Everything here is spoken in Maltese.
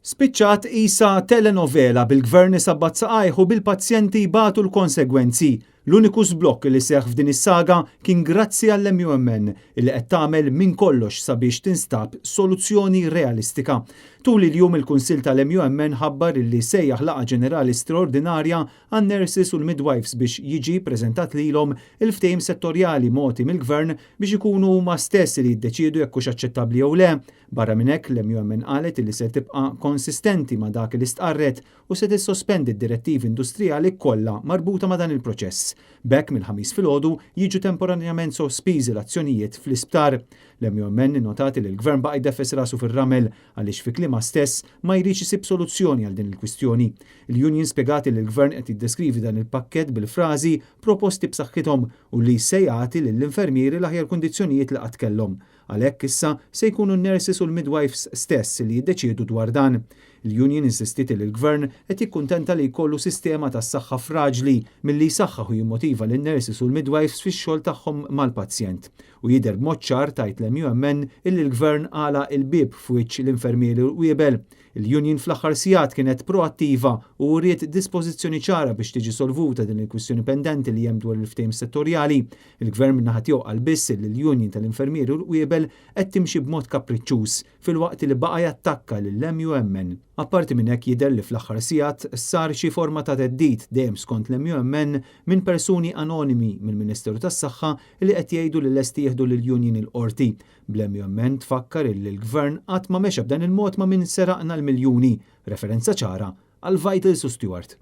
Spiċċat qisha telenovela bil-Gvern isabbat saqajh u bil-pazjenti jbatu l-konsegwenzi. L-uniku żblokk li seħħ f'din is-saga kien grazzi għall-MUMN illi qed tagħmel minn kollox sabiex tinstab soluzzjoni realistika. Tul il-jum il-Kunsill tal-MUMN ħabbar illi sejjaħ laqgħa ġenerali straordinarja għan-nurses u l-midwives biex jiġi preżentat lilhom il-ftehim settorjali mogħti mill-Gvern biex ikunu huma stess li jiddeċiedu jekk hux aċċettabbli jew le. Barra minn hekk, l-MUMN qalet illi se tibqa' konsistenti ma' dak li stqarret u se tissospendi d-direttivi industrijali kollha marbuta ma' dan il-proċess. B'hekk mill-Ħamis filgħodu jiġu temporanjament sospiżi l-azzjonijiet fl-isptar. L-MUMN innotat li l-Gvern baqa' jdeffes rasu fir-ramel għaliex fi kliemha stess ma jridx isib soluzzjoni għal din il-kwistjoni. Il-union spjegat li l-Gvern qed jiddeskrivi dan il-pakkett bil-frażi proposti b'saħħithom u li se jagħti lill-infermieri l-aħjar kundizzjonijiet li qatt kellhom. Għalhekk issa se jkunu n-nurses u l-midwives stess li jiddeċiedu dwar dan. Il-union insistiet li l-Gvern qed jikkuntenta li jkollu sistema tas-saħħa fraġli milli jsaħħaħ u jimmotiva lin-nurses u l-midwives fix-xogħol tagħhom mal-pazjent. U jidher b'mod ċar, tgħid l-MUMN, illi l-Gvern għalaq il-bieb f'wiċċ l-infermieri u l-qwiebel. Il-union fl-aħħar sigħat kienet proattiva u uriet dispożizzjoni ċara biex tiġi solvuta din il-kwistjoni pendenti li hemm dwar il-ftehim settorjali. Il-Gvern min-naħa tiegħu qal biss li l-union tal-infermieri u l-qwiebel qed timxi b'mod kapriċċuż filwaqt li baqa' jattakka lill-MUMN. Apparti minn hekk jidher li fl-aħħar sigħat sar xi forma ta' theddid, dejjem skont l-MUMN, minn persuni anonimi mill-Ministeru tas-Saħħa li qed jgħidu li lesti jieħdu lill-union il-Qorti. Bl-MUMN tfakkar illi l-Gvern qatt ma mexa b'dan il-mod ma' min seraqna l-miljuni, referenza ċara għal Vitals u Steward.